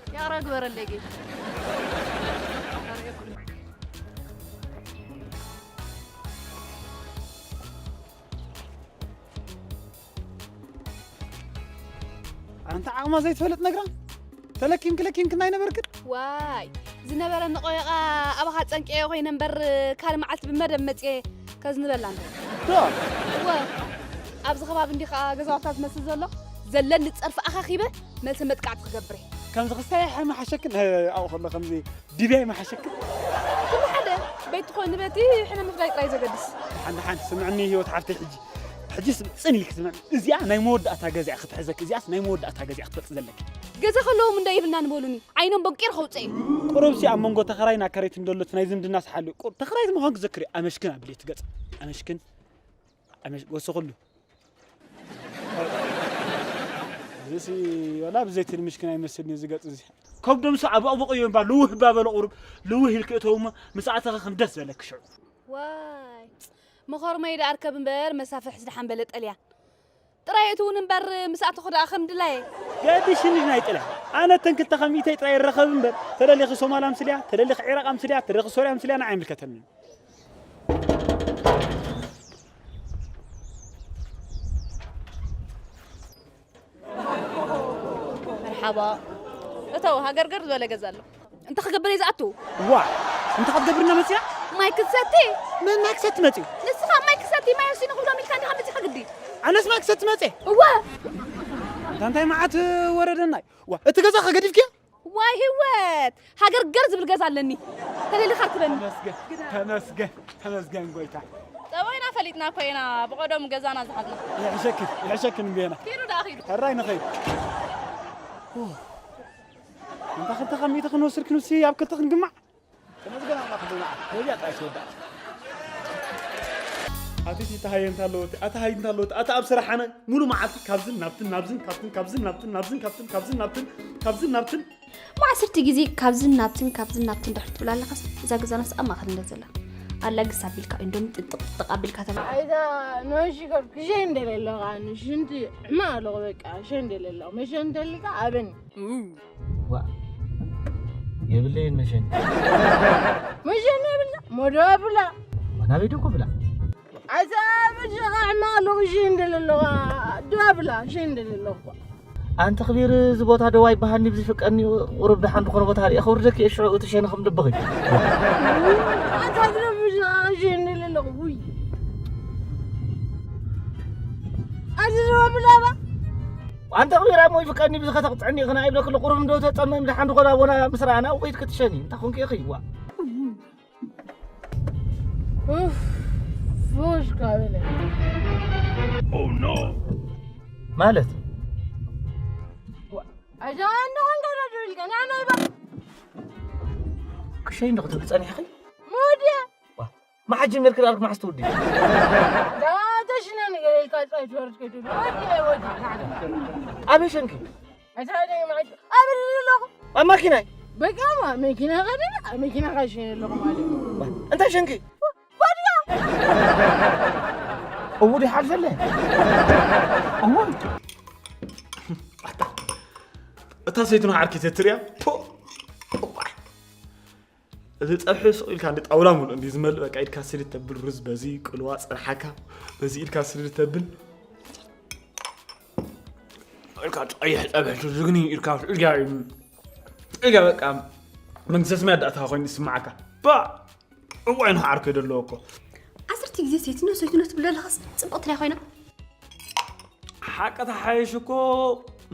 ይቕረ ግበረለይ ጌታ። ኣንታ ዓቕማ ዘይትፈልጥ ነግራ። ተለኪምኪ ለኪምኪ ናይ ነበርክን? ዋይ፣ ዝነበረ ንቆየቓ ኣባኻ ጸንቄዮ ኮይነ እምበር ካልእ መዓልቲ ብመደብ መጽየ ከዝንበላ እንዶ። ዶ? እወ፣ ኣብዚ ከባቢ እንዲ ኸዓ ገዛውታ ዝመስል ዘሎ ዘለኒ ጸርፊ ኣኻኺበ መልሰ መጥቃዕቲ ክገብር እየ። ከምዚ ክስታይ ሓይመሓሸክን፣ እ፣ ኣብኡ ከሎ ከምዚ ዲብያ ይመሓሸክን። ኩሉ ሓደ፣ በይቲ ኾይኑ በቲ ሕነ ምፍላይ ጥራይ ዘገድስ። ሓንቲ ሓንቲ ስምዕኒ ህይወት ሓፍተይ ሕጂ። ሕጂ ስም-፣ ጽን ኢልኪ ስምዕኒ። እዚኣ ናይ መወዳእታ ገዛ እያ ክትሕዘኪ። እዚኣስ ናይ መወዳእታ ገዛ እያ ክትፈልጢ ዘለኪ። ገዛ ከለዎም እንዶ ይብልና ንበሉኒ። ዓይኖም በንቂር ከውፅእ እዩ። ቁሩብሲ ኣብ መንጎ ተኸራይን ኣከረይትን ዘሎ እቲ ናይ ዝምድና ስሓሉ። ቁር-፣ ተኸራይት ምዃንኪ ዘክሪ። ኣመሽክን ኣብልዮ ትገጽ። ኣመሽክን። ኣመሽ-፣ ወሰኹሉ። እዚሲ ወላ ብዘይቲ ንምሽክን ኣይመስልን እዩ ዝገጽ እዚ። ከብዶምሲ ኣብ ኣቦቕ እዮም እባ ልውህ እባ በለ ቁሩብ ልውህ ኢልክ እተው እሞ ምስ ኣተኸ ከም ደስ በለክ ሽዑ። ዋይ፣ መኸርመይ ደኣ ኣርከብ እምበር መሳፍሕ ዝደሓን በለ ጠልያን። ጥራይ እትውን እምበር ምስ ኣተኹ ደኣ ከም ድላየ። ገዲሽኒ ናይ ጥልያን። ኣነ እተን ክልተ ካብ ሚእተይ ጥራይ ይረኸብ እምበር፣ ተደሊኺ ሶማል ኣምስልያ፣ ተደሊኺ ዒራቕ ኣምስልያ፣ ተደሊኺ ሶርያ ኣምስልያ ንዓይ ኣይምልከተንን። መርሓባ። እተው፣ ሃገርገር ዝበለ ገዛ ኣሎ። እንታይ ክገብር እየ ዝኣቱ? ዋ፣ እንታይ ክትገብርና መጺኣ? ማይ ክትሰቲ? መን ማይ ክሰቲ መጺኡ? ንስኻ ማይ ክሰቲ፣ ማይ ወሲኑ ክብሎም ኢልካ እንዲኻ መጺኻ ግዲ። ኣነስ ማይ ክሰቲ መጺአ? እወ። እንታ እንታይ መዓት ወረደና እዩ? ዋ፣ እቲ ገዛ ከገዲፍክዮ? ዋይ ህይወት! ሃገርገር ዝብል ገዛ ኣለኒ። ተደሊኻ ርክበኒ። ተመስገን፣ ተመስገን፣ ተመስገን ጎይታ። ጠባይና ፈሊጥና እኮ ኢና ብቐደሙ ገዛና ዝሓዝና። ይሕሸክን፣ ይሕሸክን እምቤና። ኪዱ ደኣ ኪዱ። ሕራይ ንኸይድ። እንታ ክልተ ካብ ሚእቲ ክንወስድ ክንሲ ኣብ ክልተ ክንግማዕ። ተመስገን ኣምላኽ እንዴና። ነዚኣ ጥራይ ትወዳእ። ኣቲ ተሃየንታ ኣለወት፣ ኣታ ሃይንታ ኣለወት፣ ኣታ ኣብ ስራሓነ ሙሉ መዓልቲ ካብዝን ናብትን፣ ናብዝን ካብትን፣ ካብዝን ናብትን፣ ናብዝን ካብትን፣ ካብዝን ናብትን፣ ካብዝን ናብትን። ብዓሰርተ ግዜ ካብዝን ናብትን፣ ካብዝን ናብትን ድሕሪ ትብል ኣለኻስ፣ እዛ ገዛናስ ኣብ ማእኸል እንደ ዘላ። ኣላ ግስ ኣቢልካ፣ እንዶም ጥጥቕ ጥጥቕ ኣቢልካ ተብላ። ኣይዛ፣ ኖ ሽኮር፣ ክሸ እንደሌለኻ፣ ንሽንቲ ሕማቕ ኣለኹ፣ በቃ፣ ሸ እንደሌለኹ፣ መሸ እንደልካ፣ ኣበኒ። ዋ፣ የብለይን መሸኒ። መሸኒ የብልና፣ ሞዶ ብላ። ናበይ ደኮ ብላ። ኣታ ብጃኻ ሕማቕ ኣለኹ፣ ሽንድል ኣለኹ፣ ዶ ኣብላ፣ ሽንድል ኣለኹ። ኣንቲ ክቢር፣ እዚ ቦታ ደዋ ይበሃልኒ፣ ብዝፍቀኒ ቁሩብ ደሓን ዝኾነ ቦታ ሪኤ ከውርደኪ እየ፣ ሽዑ እቲ ሸነ ከም ልብኺ። ኣታ ግደ ብጃኻ ሽንድል ኣለኹ፣ ውይ። ኣቲ ዝዋ ብላባ። ኣንቲ ክቢር፣ ኣሞ ይፍቀኒ፣ ብዚ ከተቕጥዕኒ ኢኽና ይብለክሉ፣ ቁሩብ እንዶ ተጸመም ደሓን ዝኾነ ኣቦና ምስ ረኣና፣ ውቂት ክትሸኒ፣ እንታይ ኮንኪ ኢኺ፣ ዋ። ኡፍ፣ ፎሽ ካበለ። ማለት? ኣጃ፣ እንደ ኾንካ ዶ ደብልካ? ና፣ ና፣ ይባ። ክሸይ እንዶ ክትብል ጸኒሕኺ? ሙድያ። ዋ፣ መዓት ጀሚርኪ ዳርክ መዓስ ትውዲ? ዳ ተሽነ ነገር ኢልካ ጻይ ትወርድ ከይዱ። ወዲ፣ ወዲ፣ ና፣ ና። ኣበይ ሸንኪ? ኣታ ደይ ማዕድ። ኣብ ኣለኹ። ኣብ ማኪናይ? በቃ ማ-፣ መኪና ኸደና፣ መኪና ኻሽነ ኣለኹ ማለት እዩ። እንታይ ሸንኪ? ባድጋ። እው፣ ይሓልፈለ። እው። ኣታ፣ እታ ሰይትና ዓርኪ ተትሪያ? ፖ! እዋይ። እዚ ጸብሒ ስቕ ኢልካ እንዲ ጣውላ ሙሉ እንዲ ዝመልእ፣ በቃ ኢድካ ስልት ተብል፣ ሩዝ በዚ ቅልዋ ጸንሓካ፣ በዚ ኢድካ ስልት ተብል፣ ኢልካ ቀይሕ ጸብሒ ትዝግኒ ኢልካ ኢልካ ኢልካ በቃ መንግስተ ሰማያት ዳእታ ኮይኑ ይስምዓካ። ባ! እዋይ፣ ንዓርከይ ደለዎ እኮ። ዓሰርተ ግዜ ሰይትኖ ሰይትኖ ትብል ዘለኻስ ጽብቕቲ ድያ ኮይና? ሓቂ ተሓይሽ እኮ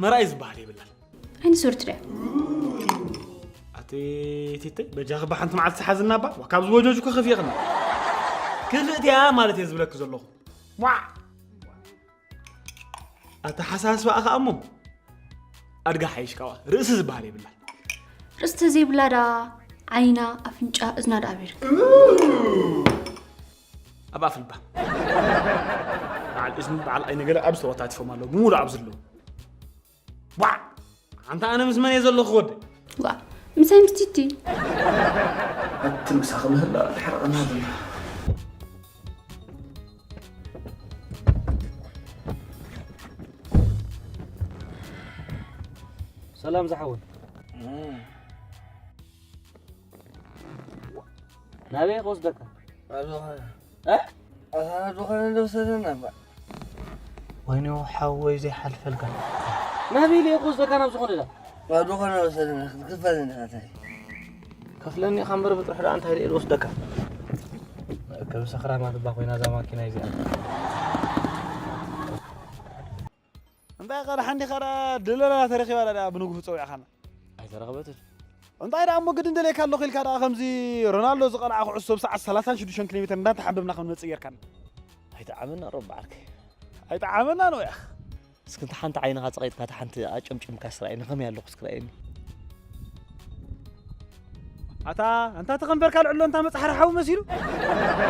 መርኣይ ዝበሃል የብላን። ዓይኒ ሱርቲ ድያ? ኣቲ ቲተይ፣ በጃኺ ብሓንቲ መዓልቲ ሓዝና እባ። ዋ፣ ካብዚ ወጆጅ እኮ ከፊእኽና። ክፍእት እያ ማለት እየ ዝብለኪ ዘለኹ። ዋ! ኣተሓሳስባኣ ኸኣ እሞ ኣድጋ ሓይሽ ካብኣ። ርእሲ ዝበሃል የብላን። ርእሲ ተዘይብላ ደኣ ዓይና፣ ኣፍንጫ፣ እዝና ደኣ ኣበይ ይርከብ? ኣብ ኣፍልባ። በዓል እዝኒ፣ በዓል ዓይኒ ገለ ኣብ ዝተወታቲፎም ኣለዉ። ብምሉእ ኣብ ዘለዉ። ዋዕ! ኣንታ ኣነ ምስ መን እየ ዘለኹ ወደ? ዋዕ! ምሳይ ምስ ቲቲ። ኣቲ ምሳኺ ምህላእ ተሕርቐና ዘሎ። ሰላም ዝሓወይ። እም። ናበይ ክወስደካ? ኣብ ዝኾነ። እ? ኣብ ዝኾነ ዶ ወሰደና እባ። ወይኔ ሓወይ ዘይሓልፈልካ። ናበይ ኢለ ክወስደካ ናብ ዝኾነ ዳ? ኣብ ዝኾነ ወሰደና ክትክፈለኒ ኢኻ ታይ? ከፍለኒ ኢኻ እምበር ብጥርሑ ደኣ እንታይ ኢለ ዝወስደካ? መእከቢ ሰኽራማት እባ ኮይና እዛ ማኪና እዚኣ። እንታይ ኸ ደሓን ዲኻ ደኣ ድለላ ተረኺባ ደኣ ብንግሁ ጸዊዕኻና? ኣይተረኸበትን። እንታይ ደኣ እሞ ግድን ደልየካ ኣለኹ ኢልካ ደኣ ከምዚ ሮናልዶ ዝቐልዓ ኩዕሶ ብሰዓት ሰላሳን ሽዱሽተን ኪሎ ሜትር እንዳተሓንበብና ክንመጽእ ጌርካና። ኣይጠዓመና ሮባ ዓርከይ። ኣይጠዓመና ነው ያኽ። እስኪ እንተ ሓንቲ ዓይንኻ ጸቒጥካ እታ ሓንቲ ኣጨምጭምካ እስኪ ርኣየኒ፣ ከመይ ኣለኹ እስኪ ርኣየኒ። ኣታ፣ ኣንታ እቲ ከንፈርካ ልዕሎ እንታ መጽሓሪ ሓዊ መሲሉ።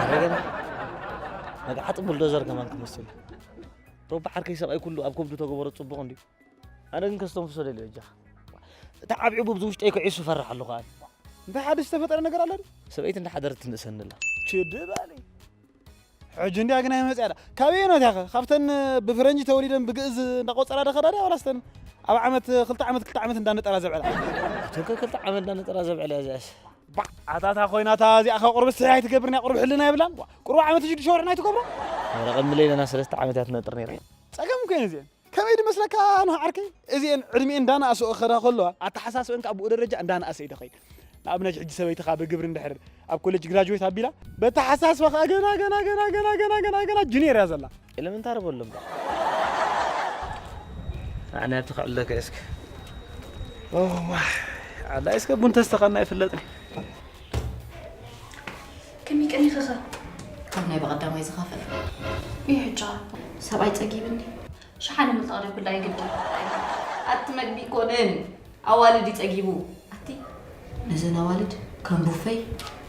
ኣረ ገና። መግዓጢ ቡልዶዘር ከማን ክመስል። ሮባ ዓርከይ ሰብኣይ ኩሉ ኣብ ከብዱ ተገበሮ ጽቡቕ እንድዩ። ኣነ ግን ከስተንፍሶ ደልየ በጃኻ። እቲ ዓብዒቡ ብዚ ውሽጠይ ክዒሱ ፈርሕ ኣለኹ ኣነ። እንታይ ሓድሽ ዝተፈጠረ ነገር ኣሎ ድዩ? ሰበይቲ እንዳሓደረት ትንእሰኒ ኣላ። ችዲ በሊ። ሕጂ እንድያ ግን ኣይመጽያ ዳ። ካበየናት እያ ኸ? ካብተን ብፍረንጂ ተወሊደን ብግእዝ እንዳቆጸራ ዶ ኸዳ ድያ ዋላስ ተን ኣብ ዓመት ክልተ ዓመት ክልተ ዓመት እንዳነጠራ ዘብዕላ? እተን ከ ክልተ ዓመት እንዳነጠራ ዘብዕላ እዚኣስ። ባዕ፣ ኣታ እታ ኮይና እታ እዚኣ ኸ ቁሩብ ስሕያ ኣይትገብርን እያ፣ ቁሩብ ሕልና የብላን። ዋ፣ ቁሩብ ዓመት ሽዱሽተ ወርሒ ኣይትገብሮ? ኧረ ቀድሚ ለይለና ሰለስተ ዓመት እያ ትነጥር ነይራ። ጸገም እኮ እዩ እዚአን። ከመይ ድመስለካ ንሆ ዓርከይ? እዚአን ዕድሚኤን እንዳነኣስኦ ክኸዳ ከለዋ፣ ኣተሓሳስበን ከኣ ብኡ ደረጃ እንዳነኣሰ እዩ ዝኸይድ። ንኣብነት፣ ሕጂ ሰበይትኻ ብግብሪ እንድሕር ኣብ ኮሌጅ ግራጅዌት ኣቢላ፣ በተሓሳስባ ከኣ ገና፣ ገና፣ ገና፣ ገና፣ ገና፣ ገና፣ ገና ጁኒየር እያ ዘላ። ኤለመንታሪ በሎም። ኣነ ኣብቲ ክዕለከ እስከ። ኦ፣ ዋ። ዓላ እስከ ቡን ተስተኻና ይፍለጥኒ። ከመይ ቀኒኺ ኸ? ካብ ናይ ብቐዳማይ ዝኸፍእ። እዩ ሕጃ። ሰብኣይ ጸጊብኒ። ሸሓነ ምልጣቕ ደብላ የግዲ። ኣቲ መግቢ ኮንን ኣዋልድ ይጸጊቡ። ኣቲ ነዘን ኣዋልድ ከም ቡፈይ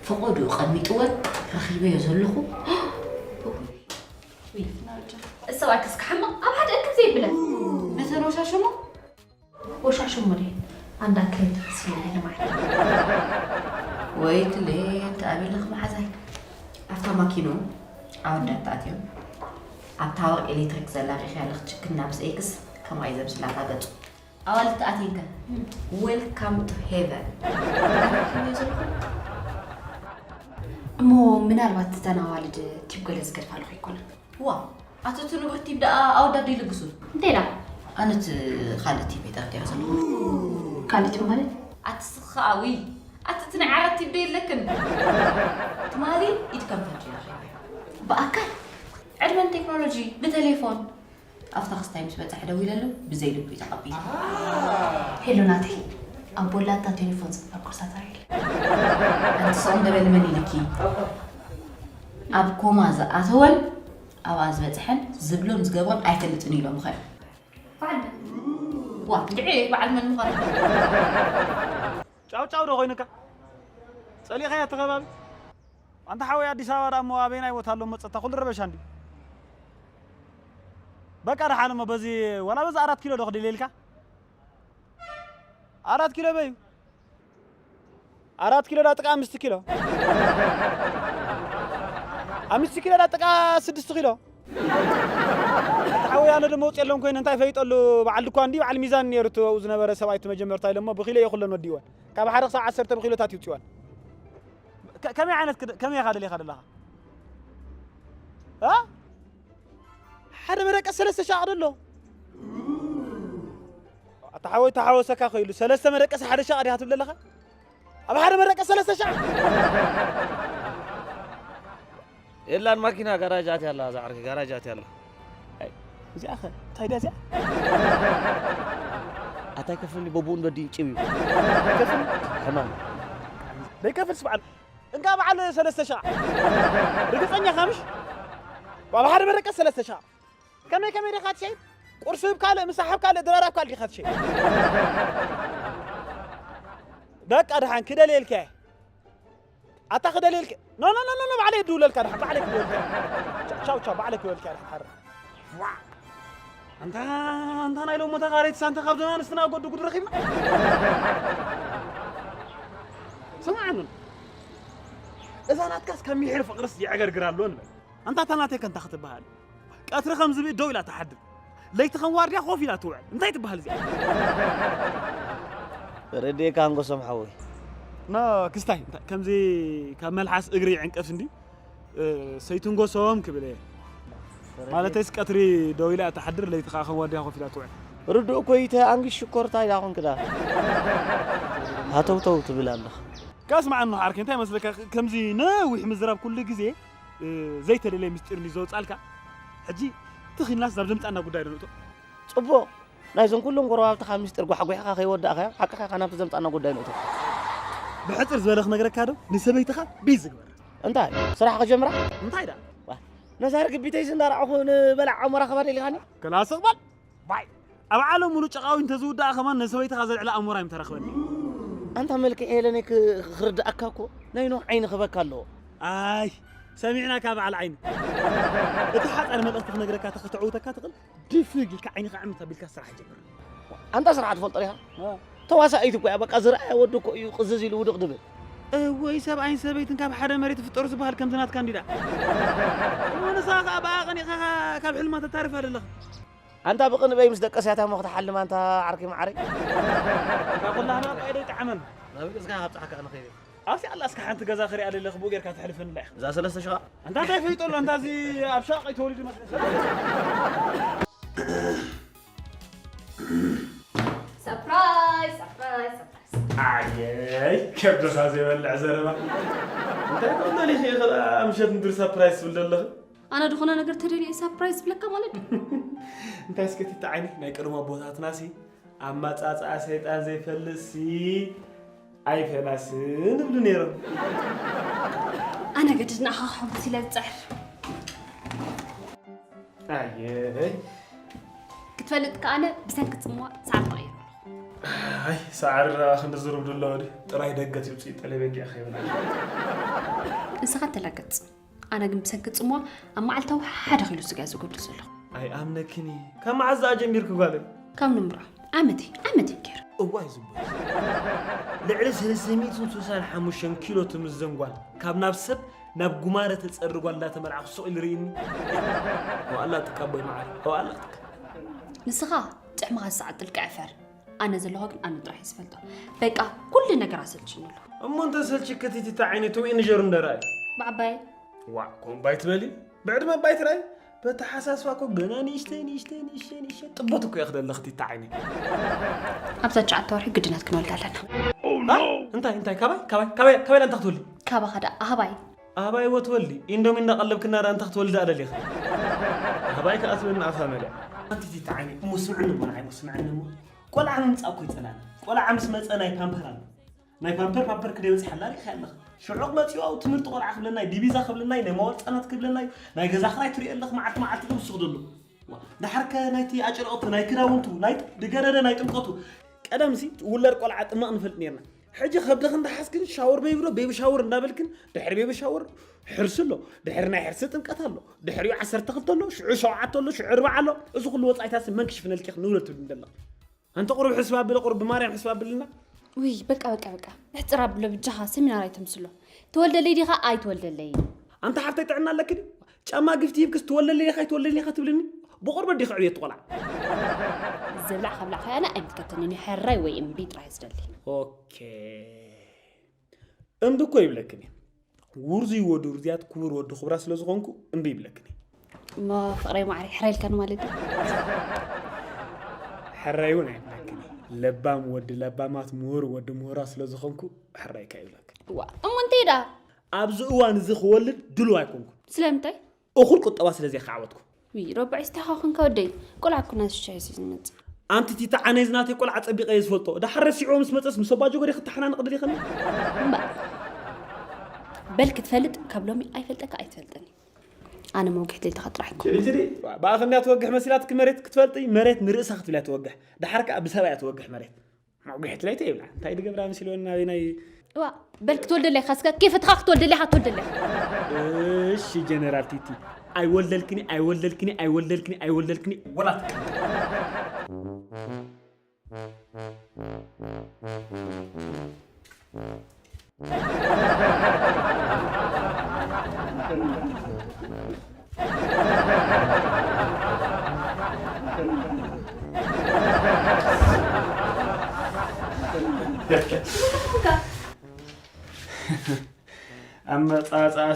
ፈቐድኡ ቀሚጥወን ረኺበዮ ዘለኹ። ውይ፣ ናርጃ። እሰባይ ክስካ ሕማቕ ኣብ ሓደ እክብ ዘይብለን። ነተን ወሻሸሞ? ወሻሸሞ ድየን? ኣንዳ ክሬም ትኽስየለይ ንማይ። ወይ ክሌ፣ እንተ ኣቤለኽ መሓዛይ። ኣብታ ማኪኑ ኣወዳት ተኣትዮም። ኣብ ታወር ኤሌክትሪክ ዘላ ርኢኽያ ኣለኽ ችክና ምስ ኤክስ ከምኣ እዩ ዘምስላታ ገጹ። ኣዋልድ ተኣትየንከ? Welcome to heaven። ኣነ ክብዮ ዘለኹ። እሞ ምናልባት እተን ኣዋልድ ቲብ ገለ ዝገድፋሉ ከይኮና? ዋ፣ ኣቶ እቲ ንቡር ቲብ ደኣ ኣወዳት ዶ ይልግሱ? እንታይ ደኣ? ኣነ እቲ ካልእ ቲብ እየ ጠርጢረ ዘለኹ። ካልእ ቲብ ማለት? ኣቲ ስኻ፣ ውይ፣ ኣቲ እቲ ናይ ዓራት ቲብ ዶ የለክን? ትማሊ ኢድ ከም ፈንጂ ረኺበዮ። ብኣካል? ዕድመን ቴክኖሎጂ፣ ብቴሌፎን። ኣብታ ክስታይ ምስ በጽሐ ደዊለሉ፣ ብዘይ ልቡ እዩ ተቐቢሉ። ሄሎ ናተይ፣ ኣብ ቦላታ ቴሌፎን ዝግበር ኮሳተራ የለን። ኣንቲ ስቕ እንደ በሊ መን ኢልኪ? ኣብ ኮማ ዝኣተወን ኣብኣ ዝበጽሐን ዝብሎን ዝገብሮን ኣይፈልጥን ኢሎም ኸ? በዓል መን? ዋ፣ እንድዒ በዓል መን ምዃኑ? ጫው ጫው ዶ ኮይኑካ? ጸሊእኻዮ እቲ ከባቢ? ኣንታ ሓወይ ኣዲስ ኣበባ ደኣ እሞ ኣበየናይ ቦታ ኣሎ መጸታ ኩሉ ረበሻ እንዲ። በቃ ደሓን እሞ በዚ ዋላ በዚ ኣራት ኪሎ ዶ ክድልየልካ? ኣራት ኪሎ በዩ። ኣራት ኪሎ ዳ ጥቃ ኣምስት ኪሎ። ኣምስት ኪሎ ዳ ጥቃ ስድስት ኪሎ። ሓወይ ኣነ ደሞ ውፅእ የሎም ኮይነ እንታይ ፈይጠሉ በዓል ድኳ እንዲ በዓል ሚዛን ነይሩ እቲ ኣብኡ ዝነበረ ሰብኣይ እቲ መጀመርታ ኢሎሞ ብኪሎ እየ ኩለን ወዲእወን ካብ ሓደ ክሳብ ዓሰርተ ብኪሎታት ይውፅወን። ከ- ከመይ ዓይነት ክደ- ከመይ ኢኻ ደሊኻ ዘለኻ? እ? ሓደ መረቀስ ሰለስተ ሻቕ ደሎ። ኣታ ሓወይ ተሓወሰካ ኮይሉ ሰለስተ መረቀስ ሓደ ሻቕ ዲኻ ትብል ዘለኻ? ኣብ ሓደ መረቀስ ሰለስተ ሻቕ። የላን ማኪና ጋራጅ ኣትያ ኣላ፣ እዛ ዓርኪ ጋራጅ ኣትያ ኣላ። እዚኣ ኸ እንታይ ድያ እዚኣ? ኣታይ ከፍልኒ በቡኡ ንበዲ ጭብ እዩ። ሕማም ደይከፍል ስበዓል እንካ በዓል ሰለስተ ሻዕ ርግፀኛ ካ ምሽ ኣብ ሓደ መረቀስ ሰለስተ ሻዕ ከመይ ከመይ ዲኻ ትሸይድ ቁርሲ ብ ካልእ ምሳሕ ብ ካልእ ድራር ኣብ ካልእ ዲኻ ትሸይድ በቃ ድሓን ክደልየልካ እየ ኣታ ክደልየልካ ኖ ኖ ኖ ኖ ባዕለይ ድውለልካ ድሓን ባዕለይ ክደውለልካ ቻው ቻው ባዕለይ ክደውለልካ ድሓን ሓር ኣንታ ኣንታ ናይ ሎሞታ ካሬት ሳንታ ካብ ዘና ንስትና ጎዱ ጉድ ረኺብና ስማዕኑ እዛ ናትካስ ካብ ሚሒር ፍቕርስ ይዕገርግር ኣሎ ንበል ኣንታ እታ ናተይ ከንታ ክትበሃል ቀትሪ ከም ዝብኢ ደው ኢላ ትሓድር ለይቲ ከም ዋርድያ ኮፍ ኢላ ትውዕል እንታይ ትበሃል እዚኣ ረድኤካ ኣንጎሶም ሓወይ ኖ ክስታይ እንታይ ከምዚ ካብ መልሓስ እግሪ ይዕንቀፍ እንዲ ሰይትንጎሶም ክብል እየ ማለተይስ ቀትሪ ደው ኢላ ትሓድር ለይቲ ከዓ ከም ዋርድያ ኮፍ ኢላ ትውዕል ርዱእ እኮ እዩ ኣንግሽ ሽኮርታ ኢላ ኮንክዳ ሃተውተው ትብል ኣለኻ ከስማዓኒ ዓርከይ እንታይ መስለካ ከምዚ ነዊሕ ምዝራብ ኩሉ ግዜ ዘይተደለየ ምስጢር እንዲ ዘውፃልካ ሕጂ ትኺናስ ናብ ዘምፃና ጉዳይ ዶ ንእቶ ፅቡቕ ናይዞም ኩሎም ጎረባብትኻ ምስጢር ጓሕጒሕኻ ከይወዳእኻዮ ሓቅኻ ኢኻ ናብቲ ዘምፃና ጉዳይ ንእቶ ብሕፅር ዝበለ ክነግረካ ዶ ንሰበይትኻ ቤት ዝግበር እንታይ ስራሕ ክጀምራ እንታይ ዳ ነዛ ርግቢተይስ እንዳረኣኹ ንበላዕ ኣሞራ ክባ ደሊኻኒ ከላስቕ በል ባይ ኣብ ዓለም ሙሉ ጨቓዊ እንተዝውዳኣ ከማን ንሰበይትኻ ዘልዕላ ኣሞራ እይም ተረኽበኒ ኣንታ መልክዕ የለኒ ክርድኣካ እኮ ናይ ኖህ ዓይኒ ክበካ ኣለዎ ኣይ ሰሚዕናካ በዓል ዓይኒ እቲ ሓፃር መልእኽቲ ክነግረካ ተክተዕውተካ ትኽእል ድፍግ ኢልካ ዓይንኻ ዕምት ኣቢልካ ስራሕ ጀምር ኣንታ ስራሕ ትፈልጦ ዲኻ ተዋሳኢት እኮ እያ በቃ ዝረኣየ ወዲ እኮ እዩ ቅዝዝ ኢሉ ውድቕ ድብል እወይ ሰብኣይን ሰበይትን ካብ ሓደ መሬት ይፍጠሩ ዝበሃል ከምዚ ናትካ እንዲዳ እሞ ንስኻ ከዓ ብኣ ቀኒቕኻ ካብ ሕልማ ተታርፍ ኣለኻ ኣንታ ብቕንበይ ምስ ደቀስያታ እሞ ክትሓልም ኣንታ ዓርኪ መዓረይ እታ ኩላህና ቃይዶ ይጠዓመን ናብ ገጽካ ካብ ጻሕካ ንኸይድ ኣብቲ ኣላ እስካ ሓንቲ ገዛ ክሪኣ ደለ ክብኡ ጌርካ ተሕልፈንላ ኢኻ እዛ ሰለስተ ሽቓ ኣንታ እንታይ ፈይጠሉ ኣንታ እዚ ኣብ ሻቕ ይተወሊዱ መስለሰ ሰርፕራይዝ ሰርፕራይዝ ሰርፕራይዝ ኣየይ ከብድኻ ዘይበልዕ ዘረባ እንታይ ኮንታ ሊኺ ምሸት ምድሪ ሰርፕራይዝ ትብል ዘለኺ ኣነ ዝኾነ ነገር ተደልየ ሳፕራይዝ ዝብለካ ማለት ድዩ? እንታይ እስከ ትተዓይኒ ናይ ቀደሙ ኣቦታትናሲ ኣማፃፅኣ ሰይጣን ዘይፈልጥሲ ኣይፈላስን ይብሉ ነይሮም። ኣነ ገድድ ንዓኻ ክሕጉስ ኢለ ዝፅዕር። ኣየይ ክትፈልጥ ከኣነ ብሰንኪ ፅምዋ ሰዓት ተቐይሩ ኣለኹ። ኣይ ሰዓሪ ረኣ ክንዲ ዝሩብ ድሎ ወዲ ጥራይ ደገ ትውፅኢ ጠለይ በጊዕ ከይበላ። ንስኻ ተላገፅ። ኣነ ግን ብሰንኪ ጽምዋ ኣብ መዓልታዊ ሓደ ኪሎ ስጋ እየ ዘጎድል ዘለኹ። ኣይኣምነክን እየ። ካብ መዓዝ ደኣ ጀሚርኪ ጓለይ? ካብ ኑምራ ዓመት እዩ ዓመት እዩ ገይሩ። እዋይ ዝቦይ ልዕሊ ሰለስተ ሚእትን ስሳን ሓሙሽተን ኪሎ ትምዘን ጓል ካብ ናብ ሰብ ናብ ጉማረ ተጸሪ ጓል እንዳተመርዓኹ ስቕ ኢሉ ርእይኒ። ኣዋላ ጥቃ ኣቦይ መዓር ኣዋላ ጥቃ። ንስኻ ጥዕምኻ ዝሰዓብ ጥልቂ ዕፈር። ኣነ ዘለኹ ግን ኣነ ጥራሕ እየ ዝፈልጦ። በቃ ኩሉ ነገር ኣሰልችኒ ኣሎ። እሞ እንተ ሰልችኪ ቲቲ እታ ዓይኒ ትውዒ ንጀሩ እንደ ረኣይ። ብዓባይ ዋዕ ኮምባይ ትበሊ ብዕድመ ባይ ትራይ በተሓሳስባ እኮ ገና ንእሽተይ ንእሽተይ ንእሽተይ ንእሽተይ ጥቦት እኮ የኽደለኽቲ ተዓይኒ ኣብዛ ትሽዓተ ወርሒ ግድነት ክንወልድ ኣለና። እንታይ እንታይ ካባይ ካባይ ካባይ ካባይ ዳንታ ክትወልዲ ካባኻ ደኣ ኣህባይ ኣህባይ ወትወልዲ ኢንዶሚ እንዳቀለብክና ዳንታ ክትወልዲ ኣደሊኻ ኣህባይ ከኣትበኒ ኣፋ መሊኣ ኣንቲ ተዓይኒ እሞ ስምዕኒ እሞ ንዓይ እሞ ስምዕኒ እሞ ቆልዓ ምምፃእ እኮ ይፀላኒ ቆልዓ ምስ መፀ ናይ ፓምፐር ኣሎ ናይ ፓምፐር ፓምፐር ክደይ በፂሓላ ሪኢኻ ኣለኻ ሽዑቕ መፂኡ ኣብ ትምህርቲ ቆልዓ ክብለናይ ዲቢዛ ክብለናይ ናይ መዋል ህፃናት ክብለናይ ናይ ገዛ ክራይ ትሪኦ ኣለኽ መዓልቲ መዓልቲ ግን ዝስኽደሉ ድሓርከ ናይቲ ኣጭርቕቱ ናይ ክዳውንቱ ናይ ድገደደ ናይ ጥምቀቱ ቀደምሲ ውለድ ቆልዓ ጥመቕ ንፈልጥ ነርና ሕጂ ከብድኽን ተሓዝክን ሻወር ቤቢ ዶ ቤቢ ሻወር እንዳበልክን ድሕሪ ቤቢ ሻወር ሕርሲ ኣሎ ድሕሪ ናይ ሕርሲ ጥምቀት ኣሎ ድሕሪኡ ዓሰርተ ክልተ ኣሎ ሽዑ ሸውዓተ ኣሎ ሽዑ ኣርባዓ ኣሎ እዚ ኩሉ ወፃኢታሲ መን ክሽፍነልኪ ንውለድ ትብል እንደለኽ ኣንተ ቁሩብ ሕስብ ኣብለ ቁሩብ ብማርያም ሕስብ ኣብልና። ውይ በቃ በቃ በቃ እሕፅር ኣብሎ ብጃኻ ሰሚናር ኣይተምስሎ። ትወልደለይ ዲኻ ኣይትወልደለይ። ኣንታ ሓፍተይ ጥዕና ኣለኪ ድዩ? ጫማ ግፍቲ ሂብክስ ትወልደለይ ዲኻ ኣይትወልደለይ ዲኻ ትብልኒ? ብቑርበት ዲኺ ዕብየት ትቖልዓ። ዝብላዕ ካብላዕ ከያነ ኣይምልከተንን እዩ ሕራይ ወይ እምቢ ጥራይ ዝደሊ። ኦኬ እምቢ እኮ ይብለክን እየ። ውርዙይ ወዲ ውርዙያት ክቡር ወዲ ክቡራት ስለ ዝኾንኩ እምቢ ይብለክን እየ። እሞ ፍቕረይ ማዕረይ ሕራይ ኢልካኒ ማለት ድዩ? ሕራይ እውን ኣይብለክን እየ። ለባም ወዲ ለባማት ምሁር ወዲ ምሁራት ስለ ዝኾንኩ ሕራይካ ይብለክን። እዋ እሞ እንተይ ደኣ? ኣብዚ እዋን እዚ ክወልድ ድሉው ኣይኮንኩን። ስለምንታይ? እኹል ቁጠባ ስለ ዘይከዓወትኩ። ውይ ረቡዕ ኢስታኻ ኮንካ ወደይ ቆልዓ እኮ ናዝሻ እዩ ዝመጽእ። ኣንቲ ቲታ ዓነይ ዝናተይ ቆልዓ ጸቢቐ እየ ዝፈልጦ። ደሓር ረሲዕዎ ምስ መጸስ ምስ ኣባጆ ገዲኺ ክተሓናንቕ ደሊኽኒ? እምባ በል ክትፈልጥ ካብ ሎሚ ኣይፈልጠካ ኣይትፈልጠኒ። ኣነ መውግሕት ለይተኻ ጥራሕ እኮ። ጭሪ ጭሪ ብኣኽ እንድያ ትወግሕ መሲላትኪ መሬት ክትፈልጢ መሬት ንርእሳ ክትብልያ ትወግሕ። ደሓር ከኣ ብሰብ እያ ትወግሕ መሬት። መጉሕት ለይቲ ይብላ እንታይ ድገብራ መሲልወን ናበይ ናይ እዋ በል ክትወልደለይ ኢኻ እስከ ኬፍ እትኻ ክትወልደለይ ኢኻ ክትወልደለይ ኢኻ እሺ ጀነራል ቲቲ ኣይወልደልክኒ ኣይወልደልክኒ ኣይወልደልክኒ ኣይወልደልክኒ ወላ ትቀ ኣመጻጻ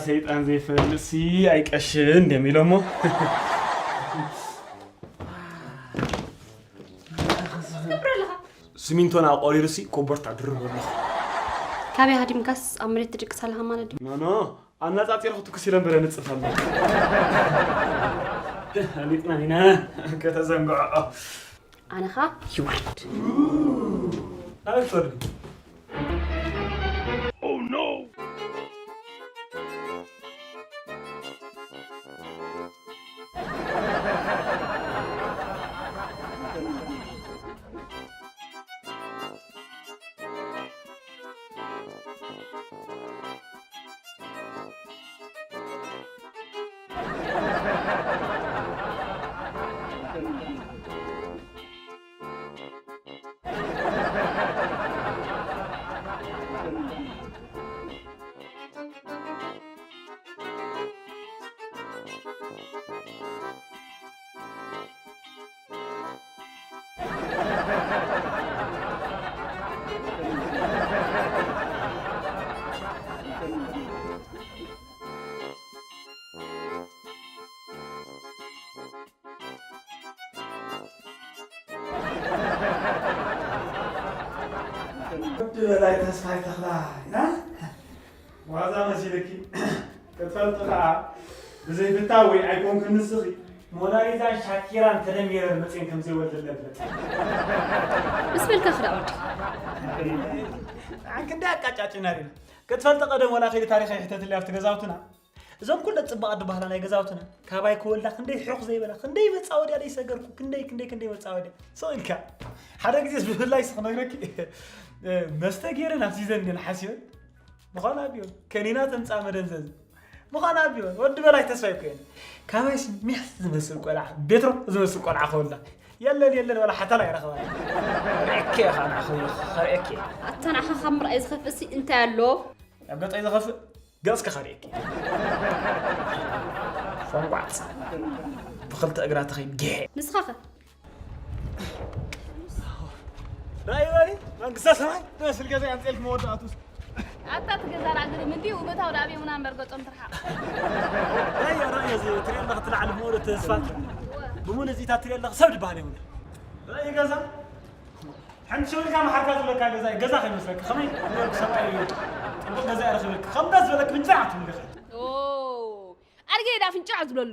ሰይጣን ዘይፈልጥ ሲ ኣይቀሽን እንደሚሎሞ ትገብር ኣለኻ? ስሚንቶን ኣቆሪሩሲ ኮቦርታ ድርብ ኣለኹ። ካበይ ሃዲምካስ ኣብ መሬት ትድቅስ ኣለኻ ማለት ድዩ? ኖኖ ኣናጻጺረ ክትኩስ ኢለ እምበር ንጽፍ ኣሎ። ኣሊጥና ኢና ከተዘንግዖ። ኣነ ኸኣ ይውረድ። ናበይ ትወርዲ? ወዲ በላይ ተስፋይ ተኽላይ ና ዋዛ መሲልኪ ክትፈልጢ ከዓ ብዘይፍታወይ ኣይኮንክን ንስኺ ሞናሊዛን ሻኪራን ተደሚረን መፅየን ከምዘይወልደለን ፍለጥ ምስ በልካ ክዳ ወዲ ኣንክንዳ ኣቃጫጭና ዲና ክትፈልጢ ቀደም ወላ ከይዲ ታሪክ ኣይሕተትለይ ኣብቲ ገዛውትና እዞም ኩለ ፅባቕ ኣዶ ባህላ ናይ ገዛውትና ካባይ ክወልዳ ክንደይ ሕቕ ዘይበላ ክንደይ መፃወድያ ደይሰገርኩ ክንደይ ክንደይ ክንደይ መፃወድያ ስቕ ኢልካ ሓደ ግዜ ብፍላይ ስኽነግረኪ መስተ ገይረ ናብ ሲዘን ግን ሓሲበን ምዃኑ ኣብዮን ከኒና ተምፃእ መደንዘዝ ምዃኑ ኣብዮን ወዲ በላይ ተስፋ ይኮየን ካባይሲ ሚሕስ ዝመስል ቆልዓ ቤትሮ ዝመስል ቆልዓ ከወልዳ የለን የለን ወላ ሓታል ኣይረኸባን ርእኬ ኢኻ ንዓኺ ኸርእኬ ኣታ ንዓኻ ካብ ምርኣይ ዝኸፍእሲ እንታይ ኣሎ ኣብ ገፀይ ዝኸፍእ ገጽኪ ከርእየኪ ፎንጓጽ ብክልተ እግራ ተኸይ ግሄ ንስኻኸ ራይ ራይ መንግስተ ሰማይ ትመስል ገዛ ያምፅኤልክ መወዳእቱስ ኣታ ትገዛ ራእግሪ ምንዲ ውበታው ዳብ የሙና እምበር ገጾም ትርሓቕ። ራእየ ራእየ እዚ ትሪኦ ኣለኽ እቲ ላዕሊ ብሙሉእ ተስፋ ብሙሉእ እዚታት ትሪኦ ኣለኽ ሰብ ድበሃል የብሉ። ራእየ ገዛ ሓንቲ ሸው ኢልካ መሓርካ ዝብለካ ገዛ እዩ። ገዛ ከይመስለካ ከመይ ዝበልኩ ሰብኣይ እዩ። ጥቡቕ ገዛ እየ ረኺበልካ ከም ደስ ዝበለክ ብንጫ ትብልኻ። ኣድገ ዳ ፍንጫዕ ዝብለሉ።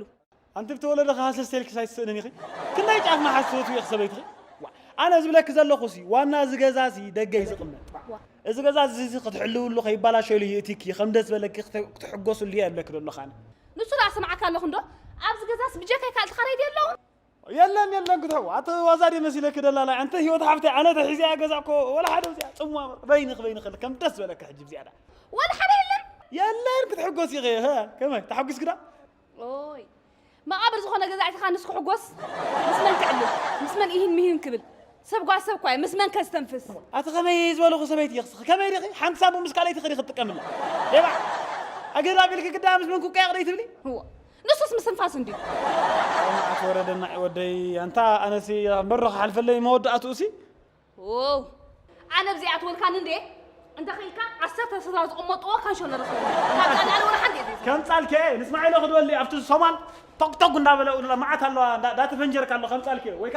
ኣንቲ ብተወለደ ከሃሰስ ተልክስ ኣይትስእንን ኢኺ። ክንደይ ጫፍ መሓዝ ትፈትዊ ኢኺ ሰበይትኺ? ዋ፣ ኣነ ዝብለኪ ዘለኹ ሲ ዋና እዚ ገዛ ሲ ደገ እዩ ዝቕመጥ። እዚ ገዛ እዚ ሲ ክትሕልውሉ ከይባላሸሉ ይእቲኪ ከም ደስ ዝበለኪ ክተ- ክትሕጎስሉ እየ እብለኪ ዘለኹ ኣነ። ንሱ ዳ ስምዓካ ኣለኹ እንዶ ኣብዚ ገዛስ ብጀካይ ካልእ ተኻራይ ድዩ ኣለዎ? የለን የለን ክትሕው ኣቲ ዋዛ ድየ መሲለኪ ደላላይ ኣንቲ ህይወት ሓፍተይ ኣነ ተሒዘያ ገዛ እኮ ወላ ሓደ እዚኣ ጽምዋ በይንኺ በይንኺ ከም ደስ ዝበለኪ ሕጂ ብዚኣዳ ወላ ሓደ የለን። የለን ክትሕጎስ ኢኺ ሀ ከመይ ተሓጒስኪ ዳ ኦይ መቓብር ዝኾነ ገዛ ኣይትኻ ንስ ክሕጎስ ምስ መን ክዕልል ምስ መን ኢሂን ምሂን ክብል ሰብ ጓል ሰብ ኳይ ምስ መን ከስተንፍስ ኣቲ ከመይ ዝበልኹ ሰበይቲ ኢኺ ከመይ ዲኺ ሓንቲ ሳቡ ምስ ካልኣይቲ ኸዲ ክትጥቀምላ ሌባ ኣገዳ ቢልኪ ግዳ ምስ መን ክቀያቕ ደይ ትብሊ እዎ ንሱስ ምስንፋስ እንድዩ መዓት ወረደና ወደይ ኣንታ ኣነሲ በሮ ክሓልፈለይ መወዳእትኡ ሲ ኦው ኣነ ብዚኣ ትወልካኒ እንዴ እንተ ኸይልካ ዓሰርተ ስድራ ዝቕመጥዎ ካንሾ ነረኽበ ካብ ቀላል ወላ ሓንቲ እየ ዘይስማዕ። ከም ጻልከ ንስማዒሎ ክድወሊ ኣብቲ ሶማል ቶክቶክ እንዳበለ ኡላ መዓት ኣለዋ እንዳ- እንዳተፈንጀርካ ኣሎ ከም ጻልከ ወይ